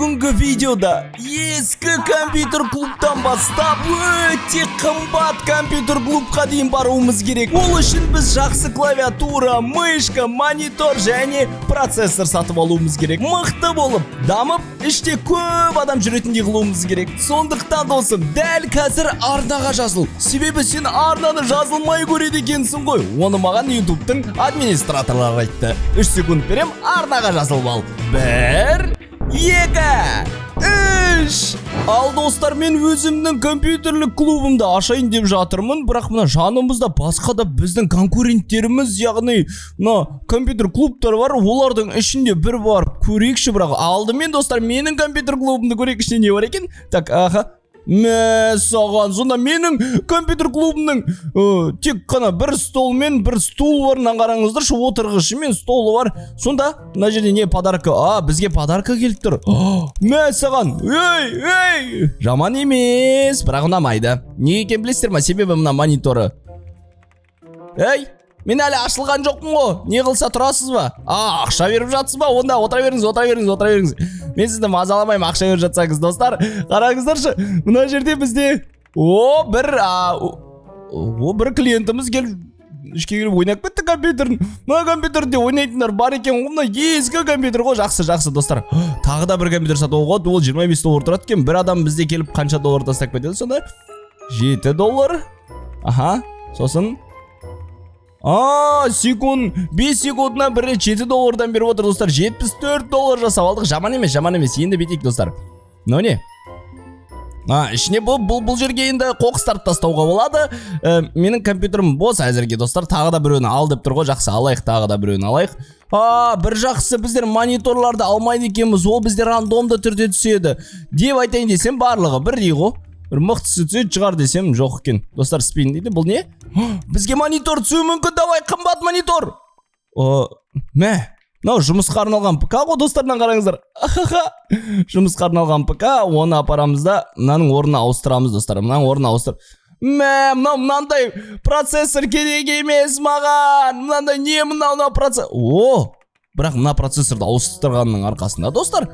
Бүгінгі видеода ескі компьютер клубтан бастап өте қымбат компьютер клубқа дейін баруымыз керек. Ол үшін біз жақсы клавиатура, мышка, монитор және процессор сатып алуымыз керек. Мықты болып, дамып, іште көп адам жүретіндей қылуымыз керек. Сондықтан, досым, дәл қазір арнаға жазыл. Себебі сен арнаны жазылмай көреді екенсің ғой. Оны маған Ютубтың администраторлары айтты. 3 секунд берем, арнаға жазылып ал. 1, 2, 3. Ал, достар, мен өзімнің компьютерлік клубымды ашайын деп жатырмын, бірақ мына жанымызда басқа да біздің конкуренттеріміз, яғни мына компьютер клубтар бар, олардың ішінде бір барып көрейікші. Бірақ алдымен, достар, менің компьютер клубымды көрейік, ішінде не бар екен. Так, аха. Мәссаған, сонда менің компьютер клубымның тек қана бір стол мен бір стул бар. Мынаны қараңыздаршы, отырғышы мен столы бар. Сонда мына жерде не подарка? А, бізге подарка келіп тұр. Мәссаған, ей, ей, жаман емес, бірақ ұнамайды. Неге екенін білесіздер ма? Себебі мына мониторы. Ей, мен әлі ашылған жоқпын ғой. Не қылса тұрасыз ба? А, ақша беріп жатсыз ба? Онда отыра беріңіз, отыра беріңіз, отыра беріңіз. Мен сізді мазаламаймын ақша беріп жатсаңыз, достар. Қараңыздаршы, мына жерде бізде о, бір а, о, бір клиентіміз келіп, ішке кіріп ойнап кетті компьютерін. Мына компьютерде ойнайтындар бар екен ғой, мына ескі компьютер ғой. Жақсы, жақсы, достар. Тағы да бір компьютер сатып алуға болады. Ол 25 доллар тұрады екен. Бір адам бізде келіп қанша доллар тастап кетеді сонда? 7 доллар. Аха, сосын секунд, 5 секундына бір рет 7 доллардан беріп отыр, достар. 74 доллар жасап алдық. Жаман емес, жаман емес. Енді бүйтейік, достар. Мынау не? А, ішіне бұл жерге енді қоқыстарды тастауға болады. Менің компьютерім бос әзірге, достар. Тағы да біреуін ал деп тұр ғой. Жақсы, алайық, тағы да біреуін алайық. А, бір жақсы, біздер мониторларды алмайды екенбіз. Ол бізде рандомды түрде түседі. Деп айтайын десем, барлығы бірдей ғой. Бір мықтысы түсетін шығар десем, жоқ екен. Достар, спин дейді. Бұл не? Бізге монитор түсуі мүмкін. Давай, қымбат монитор. О, мә, мынау жұмысқа арналған ПК ғой, достар, мынаны қараңыздар. Ахаха. Жұмысқа арналған ПК, оны апарамыз да, мынаның орнына ауыстырамыз, достар. Мынаның орнына ауыстыр. Мә, мынау мынандай процессор керек емес маған. Мынандай не мынау мынау процессор. О, бірақ мына процессорды ауыстырғанның арқасында, достар,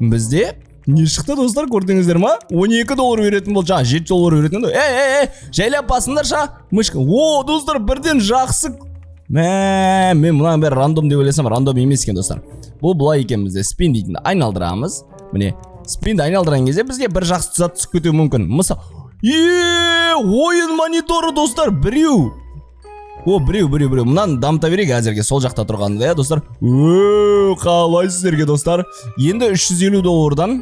бізде не шықты, достар, көрдіңіздер ма? 12 доллар беретін болды, жаңа 7 доллар беретін еді. Ей, ей, ей, жайлап басыңдаршы, мышка. О, достар, бірден жақсы. Мә, мен мынаның бәрі рандом деп ойласам, рандом емес екен, достар. Бұл былай екен, бізде спин дейтінді айналдырамыз. Міне, спинді айналдырған кезде бізге бір жақсы зат түсіп кетуі мүмкін. Мысалы, е, ойын мониторы, достар, біреу. О, біреу, біреу, біреу. Мынаны дамыта берейік әзірге сол жақта тұрғанда, иә, достар. Ö, қалай сіздерге, достар? Енді 350 доллардан,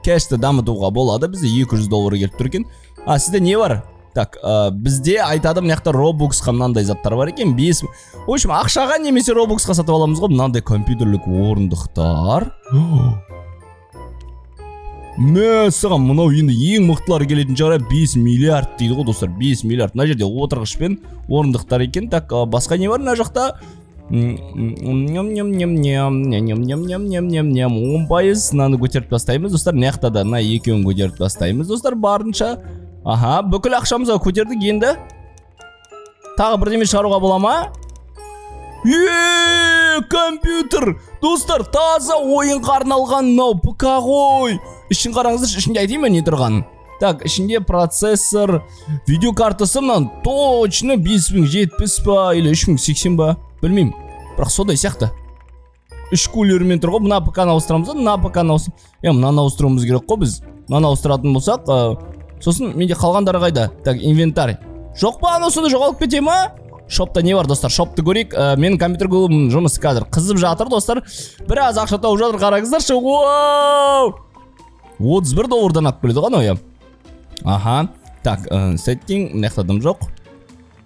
кэшті дамытуға болады. Бізде 200 доллар келіп тұр екен. А, сізде не бар? Так, бізде айтады, мына жақта робуксқа мынандай заттар бар екен. 5. В общем, ақшаға немесе робуксқа сатып аламыз ғой мынандай компьютерлік орындықтар. Мәссаған, мынау енді ең мықтылары келетін шығар, 5 миллиард дейді ғой, достар, 5 миллиард. Мына жерде отырғыш пен орындықтар екен. Так, басқа не бар мына жақта? Нем, нем, нем, нем, нем, нем, нем, нем, нем, нем, 10%. Мынаны көтеріп тастаймыз, достар. Мына жақта да мына екеуін көтеріп тастаймыз, достар, барынша. Аха, бүкіл ақшамызға көтердік енді. Тағы бірдеме шығаруға бола ма? Е, компьютер! Достар, таза ойынға арналған мынау ПК ғой. Ішін қараңыздаршы, ішінде айтайын ба не тұрғанын? Так, ішінде процессор, видеокартасы мынау точно 5070 па или 3080 ба, білмеймін. Бірақ сондай сияқты. Үш кулермен тұр ғой. Мына ПК-ны ауыстырамыз да, мына ПК-ны ауыстыр. Е, мынаны ауыстыруымыз керек қой біз. Мынаны ауыстыратын болсақ, сосын менде қалғандары қайда? Так, инвентарь. Жоқ па, анау сонда жоғалып кете ма? Шопта не бар, достар? Шопты көрейік. Менің компьютер клубымның жұмысы қазір қызып жатыр, достар. Біраз ақша тауып жатыр, қараңыздаршы. Вау! 31 доллардан алып келеді ғой анау, иә. Аха. Так, сеттинг, мына жақта дым жоқ.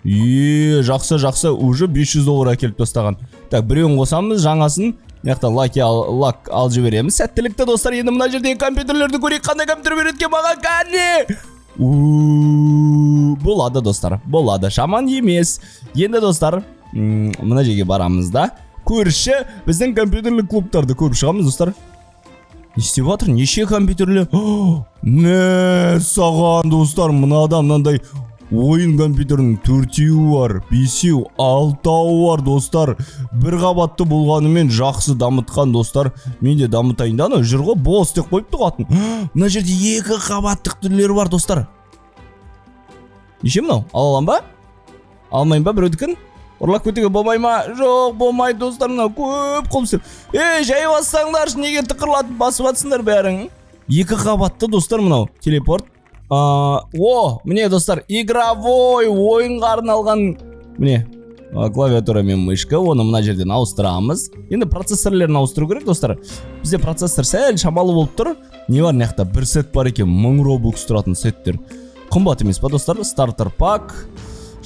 Е, жақсы, жақсы, уже 500 доллар әкеліп тастаған. Так, біреуін қосамыз, жаңасын. Мына жақта лаки ал, лак алып жібереміз. Сәттілікті, достар. Енді мына жердегі компьютерлерді көрейік. Қандай компьютер береді екен маған, кәне? У, болады, достар, болады. Жаман емес. Енді, достар, мына жерге барамыз да. Көрші біздің компьютерлік клубтарды көріп шығамыз, достар. Не істеп жатыр? Неше компьютерлер? Мәссаған, достар, мынада мынандай. Ойын компьютерінің төртеуі бар, бесеу, алтауы бар, достар. Бір қабатты болғанымен, жақсы дамытқан, достар. Мен де дамытайын да. Анау жүр ғой, босс деп қойыпты ғой атын. Мына жерде екі қабаттық түрлері бар, достар. Неше мынау? Ала аламын ба, алмаймын ба? Біреудікін ұрлап кетуге болмай ма? Жоқ, болмайды, достар. Мынау көп қылып істеп. Ей, жай бассаңдаршы, неге тықырлатып басып жатсыңдар бәрің? Екі қабатты, достар, мынау телепорт. О, міне, достар, игровой, ойынға арналған. Міне, клавиатура мен мышка. Оны мына жерден ауыстырамыз. Енді процессорлерін ауыстыру керек, достар. Бізде процессор сәл шамалы болып тұр. Не бар мына жақта? Бір сет бар екен, 1000 робукс тұратын сеттер. Қымбат емес па, достар? Стартер пак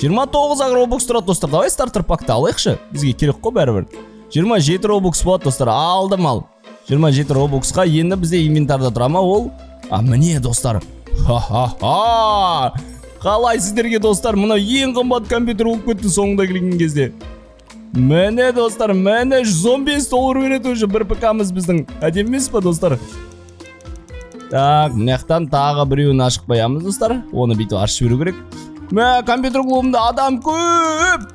29 ақ робукс тұрады, достар. Давай стартер пакты алайықшы, бізге керек қой бәрібір. 27 робукс болады, достар. Алдым. Ал 27 робуксқа енді бізде инвентарда тұра ма ол? А, міне, достар. Ха-ха-ха! Қалай сіздерге, достар? Мынау ең қымбат компьютер болып кетті соңында келген кезде. Міне, достар, міне, 115 доллар береді уже бір ПКмыз біздің. Әдемі емес па, достар? Так, мына жақтан тағы біреуін ашып қоямыз, достар. Оны бүйтіп ашып жіберу керек. Мә, компьютер клубында адам көп.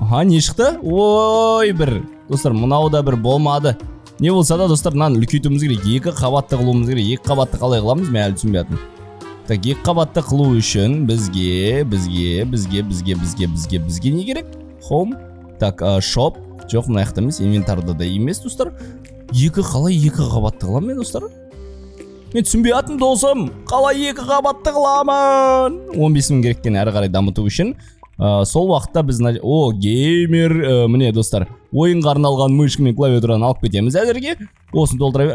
Аха, не шықты? Ой, бір. Достар, мынау да бір болмады. Не болса да, достар, мынаны үлкейтуіміз керек. Екі қабатты қылуымыз керек. Екі қабатты қалай қыламыз, мен әлі түсінбей жатырмын. Так, екі қабатты қылу үшін бізге не керек? Home. Так, shop. Жоқ, мына жақта емес, инвентарда да емес, достар. Екі қалай екі қабатты қыламын мен, достар? Мен түсінбей жатырмын, досым. Қалай екі қабатты қыламын? 15 мың керек екен әрі қарай дамыту үшін. Сол уақытта біз о, геймер, міне, достар, ойынға арналған мышка мен клавиатураны алып кетеміз әзірге. Осыны толтыра бер.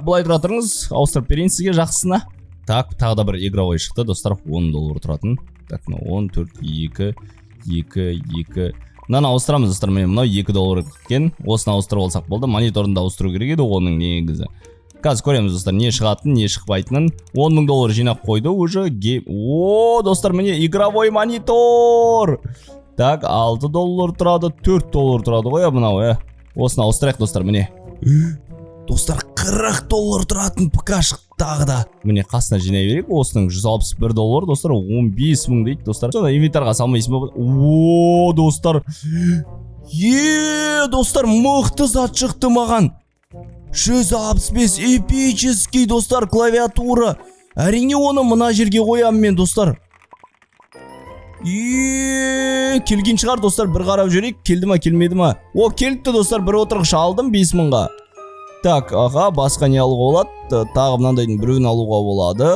Былай тұра тұрыңыз, ауыстырып берейін сізге жақсысына. Так, тағы да бір игровой шықты, достар, 10 доллар тұратын. Так, мынау 10, 4, 2, 2, 2. Мынаны ауыстырамыз, достар, міне, мынау 2 доллар екен. Осыны ауыстырып алсақ болды. Мониторын да ауыстыру керек еді оның негізі. Қазір көреміз, достар, не шығатынын, не шықпайтынын. 10 мың доллар жинап қойды уже. О, достар, міне, игровой монитор. Так, 6 доллар тұрады, 4 доллар тұрады ғой, мынау, ә. Осыны ауыстырайық, достар, міне. Достар, 40 доллар тұратын ПК шықты тағы да. Міне, қасына жинай берейік. Осының 161 доллар, достар, 15 мың дейді, достар. Сонда инвентарға салмайсың ба? О, достар. Е, достар, мықты зат шықты маған. 165 эпический, достар, клавиатура. Әрине, оны мына жерге қоямын мен, достар. Е, келген шығар, достар, бір қарап жүрейік. Келді ма, келмеді ма? О, келіпті, достар, бір отырғыш алдым 5 мыңға. Так, аха, басқа не алуға болады? Тағы мынандайдың біреуін алуға болады.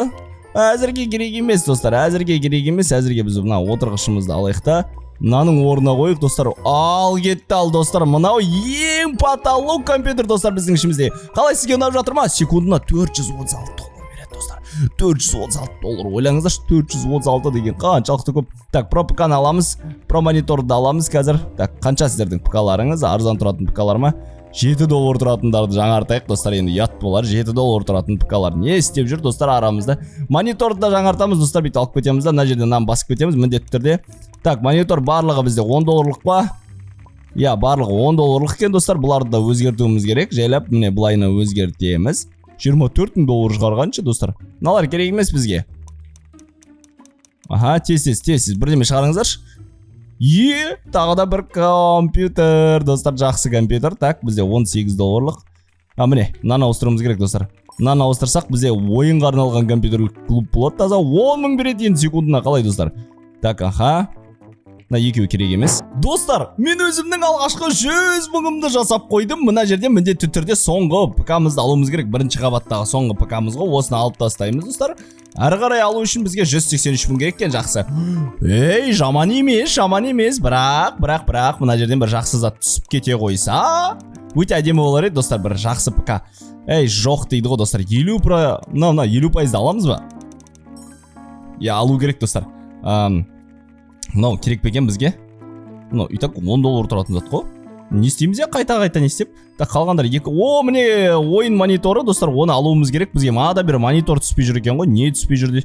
Әзірге керек емес, достар, әзірге керек емес. Әзірге біз мына отырғышымызды алайық та, мынаның орнына қояйық, достар. Ал кетті. Ал, достар, мынау ең потолок компьютер, достар, біздің ішімізде. Қалай, сізге ұнап жатыр ма? Секундына 436 доллар береді, достар. 436 доллар, ойлаңыздаршы, 436 деген қаншалықты көп. Так, про ПК-ны аламыз, про мониторды аламыз қазір. Так, қанша сіздердің ПК-ларыңыз? Арзан тұратын ПК-лар ма? 7 доллар тұратындарды жаңартайық, достар. Енді ұят болар, 7 доллар тұратын ПК-лар не істеп жүр, достар, арамызда? Мониторды да жаңартамыз, достар. Бүйтіп алып кетеміз да, мына жерден мынаны басып кетеміз міндетті түрде. Так, монитор барлығы бізде 10 долларлық па? Иә, барлығы 10 долларлық екен, достар. Бұларды да өзгертуіміз керек жайлап. Міне, былайына өзгертеміз. 24 мың доллар шығарғаншы, достар. Мыналар керек емес бізге. Аха, тез, тез, тез, тез бірдеме шығарыңыздаршы. Е, тағы да бір компьютер, достар, жақсы компьютер. Так, бізде 18 долларлық. А, міне, мынаны ауыстыруымыз керек, достар. Мынаны ауыстырсақ, бізде ойынға арналған компьютерлік клуб болады таза. 10 мың береді енді секундына. Қалай, достар? Так, аха, мына екеуі керек емес. Достар, мен өзімнің алғашқы 100 мыңымды жасап қойдым. Мына жерде міндетті түрде соңғы ПКмызды алуымыз керек. Бірінші қабаттағы соңғы ПКмыз ғой. Осыны алып тастаймыз, достар. Әрі қарай алу үшін бізге 183 мың керек екен. Жақсы, ей, жаман емес, жаман емес. Бірақ мына жерден бір жақсы зат түсіп кете қойса, өте әдемі болар еді, достар. Бір жақсы ПК. Ей, жоқ дейді ғой, достар. 50 про мына 50%-ды аламыз ба? Иә, алу керек, достар. Мынау керек пе екен бізге? Мынау и так 10 доллар тұратын зат қой. Не істейміз, иә, қайта қайта не істеп? Так, қалғандар екі. О, міне, ойын мониторы, достар. Оны алуымыз керек бізге. Маған да бір монитор түспей жүр екен ғой. Не түспей жүр де?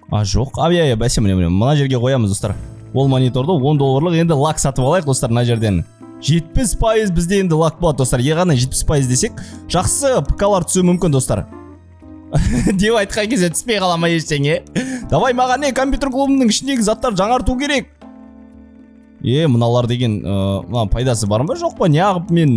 А, жоқ, а, иә, бәсе, міне, міне, мына жерге қоямыз, достар, ол мониторды, 10 долларлық. Енді лак сатып алайық, достар, мына жерден. 70% бізде енді лак болады, достар. Яғни 70% десек, жақсы ПКлар түсуі мүмкін, достар, деп айтқан кезде түспей қала ма ештеңе? Давай, маған не, компьютер клубының ішіндегі заттарды жаңарту керек. Е, мыналар деген, мына пайдасы бар ма, жоқ па? Неғып мен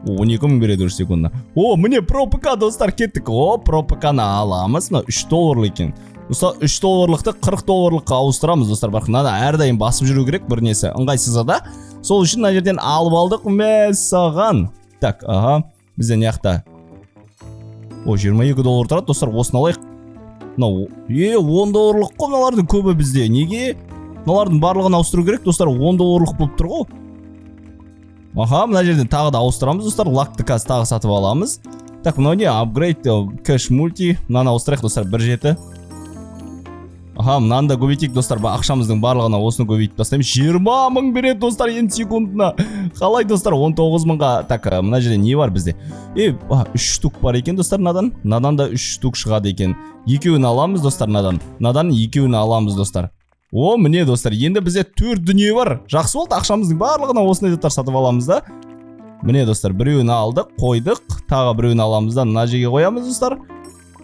12 000 береді уже секундына? О, міне, про ПК, достар, кеттік. О, про ПК-ны аламыз. Мына 3 долларлық екен, достар. 3 долларлықты 40 долларлыққа ауыстырамыз, достар. Бірақ мынаны әрдайым басып жүру керек, бір несі ыңғайсыз да. Сол үшін мына жерден алып алдық, мәссаған. Так, аха, бізде мына жақта, о, 22 доллар тұрады, достар, осыны алайық. Мынау, е, 10 долларлық қой мыналардың көбі бізде. Неге мыналардың барлығын ауыстыру керек, достар? 10 долларлық болып тұр ғой. Аха, мына жерден тағы да ауыстырамыз, достар. Лакты қазір тағы сатып аламыз. Так, мынау не? Апгрейд кэш мульти. Мынаны ауыстырайық, достар, бір жеті. Аха, мынаны да көбейтейік, достар. Ақшамыздың барлығына осыны көбейтіп тастаймыз. 20 000 береді, достар, енді секундына. Қалай, достар, 19 мыңға? Так, мына жерде не бар бізде? Е, үш штук бар екен, достар, мынадан. Мынадан да үш штук шығады екен. Екеуін аламыз, достар, мынадан. Мынадан екеуін аламыз, достар. О, міне, достар, енді бізде төрт дүние бар. Жақсы болды, ақшамыздың барлығына осындай заттар сатып аламыз да. Міне, достар, біреуін алдық, қойдық. Тағы біреуін аламыз да, мына жерге қоямыз, достар.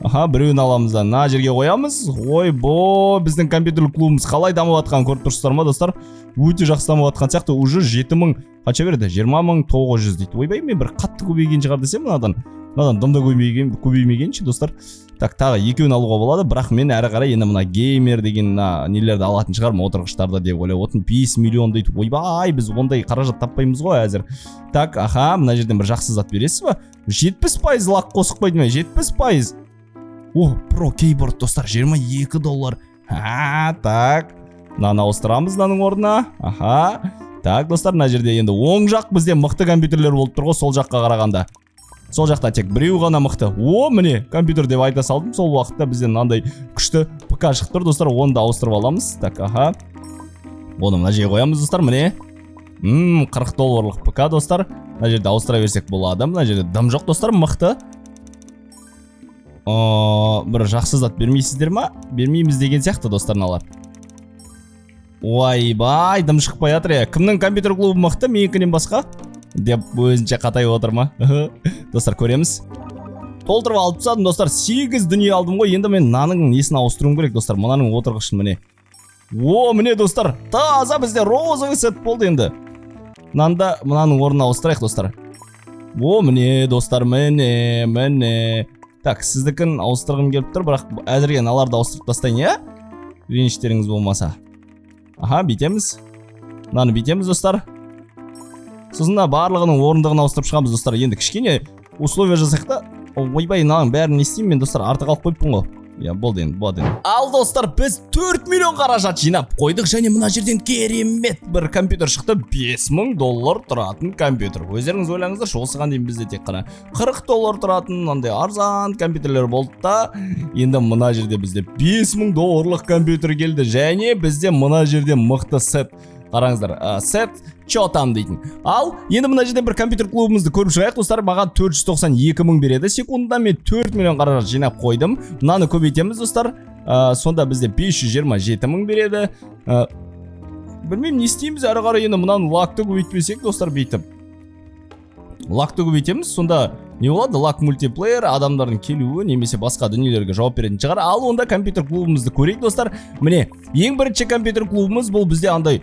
Аха, біреуін аламыз да, мына жерге қоямыз. Ойбой, біздің компьютерлік клубымыз қалай дамып жатқанын көріп тұрсыздар ма, достар? Өте жақсы дамып жатқан сияқты. Уже 7000 қанша берді? 20 900 дейді. Ойбай, мен бір қатты көбейген шығар десем, мынадан. Мынадан дым да көбейген, көбеймегенші, достар. Так, тағы екеуін алуға болады, бірақ мен әрі қарай енді мына геймер деген мына нелерді алатын шығармын, отырғыштарды деп ойлап отырмын. 5 миллион дейді. Ойбай, біз ондай қаражат таппаймыз ғой әзір. Так, аха, мына жерден бір жақсы зат бересіз ба? 70% лак қосып қойды ма? 70%. О, про кейборд, достар, 22 доллар. Ха, так. Мынаны ауыстырамыз мынаның орнына. Аха. Так, достар, мына жерде енді оң жақ бізде мықты компьютерлер болып тұр ғой сол жаққа қарағанда. Сол жақта тек біреу ғана мықты. О, міне, компьютер деп айта салдым. Сол уақытта бізде мынандай күшті ПК шығып тұр, достар. Оны да ауыстырып аламыз. Так, аха. Оны мына жерге қоямыз, достар, міне. 40 долларлық ПК, достар. Мына жерде ауыстыра берсек болады. Мына жерде дым жоқ, достар, мықты. О, бір жақсы зат бермейсіздер ма? Бермейміз деген сияқты, достар, мыналар. Ойбай, дым шықпай жатыр, е. Кімнің компьютер клубы мықты менікінен басқа? Деп өзінше қатайып отыр ма? Достар, көреміз. Толтырып алып тастадым, достар. 8 дүние алдым ғой. Енді мен мынаның несін ауыстыруым керек, достар. Мынаның отырғышын, міне. О, міне, достар. Таза бізде розовый сет болды енді. Мынаны да мынаның орнына ауыстырайық, достар. О, міне, достар, міне, міне. Так, сіздікін ауыстырғым келіп тұр, бірақ әзірге мыналарды ауыстырып тастайын, иә? Реніштеріңіз болмаса. Аха, бүйтеміз. Мынаны бүйтеміз, достар. Сосын мына барлығының орындығын ауыстырып шығамыз, достар. Енді кішкене условия жасайық та. Ойбай, мынаның бәрін не істеймін мен, достар? Артық алып қойыппын ғой. Я, болды енді, болады енді. Ал, достар, біз 4 миллион қаражат жинап қойдық және мына жерден керемет бір компьютер шықты. 5000 доллар тұратын компьютер. Өздеріңіз ойлаңыздаршы, осыған дейін бізде тек қана 40 доллар тұратын мынандай арзан компьютерлер болды да, енді мына жерде бізде 5000 долларлық компьютер келді және бізде мына жерде мықты сет. Қараңыздар, сет чё там дейтін. Ал енді мына жерден бір компьютер клубымызды көріп шығайық, достар. Маған 492 мың береді секундына. Мен 4 миллион қаражат жинап қойдым. Мынаны көбейтеміз, достар. Сонда бізде 527 мың береді. Білмеймін, не істейміз әрі қарай енді. Мынаны лакты көбейтпесек, достар, бүйтіп лакты көбейтеміз, сонда не болады? Лак мультиплеер, адамдардың келуі немесе басқа дүниелерге жауап беретін шығар. Ал онда компьютер клубымызды көрейік, достар. Міне, ең бірінші компьютер клубымыз. Бұл бізде андай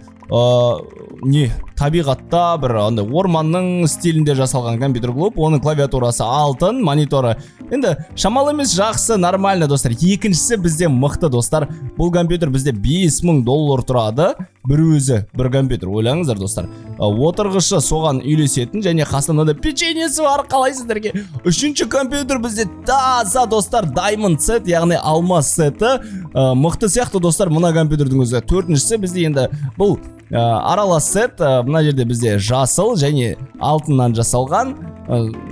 не, табиғатта бір андай орманның стилінде жасалған компьютер клуб. Оның клавиатурасы алтын, мониторы енді шамалы емес, жақсы, нормально, достар. Екіншісі бізде мықты, достар. Бұл компьютер бізде 5000 доллар тұрады. Бір өзі бір компьютер, ойлаңыздар, достар. Отырғышы соған үйлесетін және қасында мынандай печеньесі бар. Қалай сіздерге? Үшінші компьютер бізде таза, достар, diamond set, яғни алмаз сеті. Мықты сияқты, достар, мына компьютердің өзі. Төртіншісі бізде енді бұл аралас сет. Мына жерде бізде жасыл және алтыннан жасалған.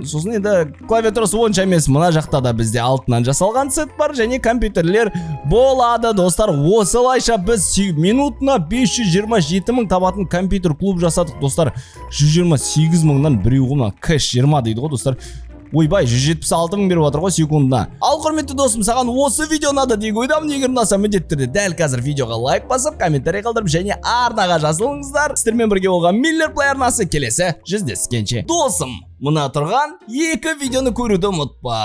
Сосын енді клавиатурасы онша емес. Мына жақта да бізде алтыннан жасалған сет бар және компьютерлер болады, достар. Осылайша біз минутына 527 мың табатын компьютер клуб жасадық, достар. 128 мыңнан біреу ғой мына кэш 20 дейді ғой, достар. Ойбай, 176 мың беріп жатыр ғой секундына. Ал, құрметті досым, саған осы видео ұнады деген ойдамын. Егер ұнаса, міндетті түрде дәл қазір видеоға лайк басып, комментарий қалдырып және арнаға жазылыңыздар. Сіздермен бірге болған Миллер Плей арнасы. Келесі жүздескенше, досым. Мына тұрған екі видеоны көруді ұмытпа.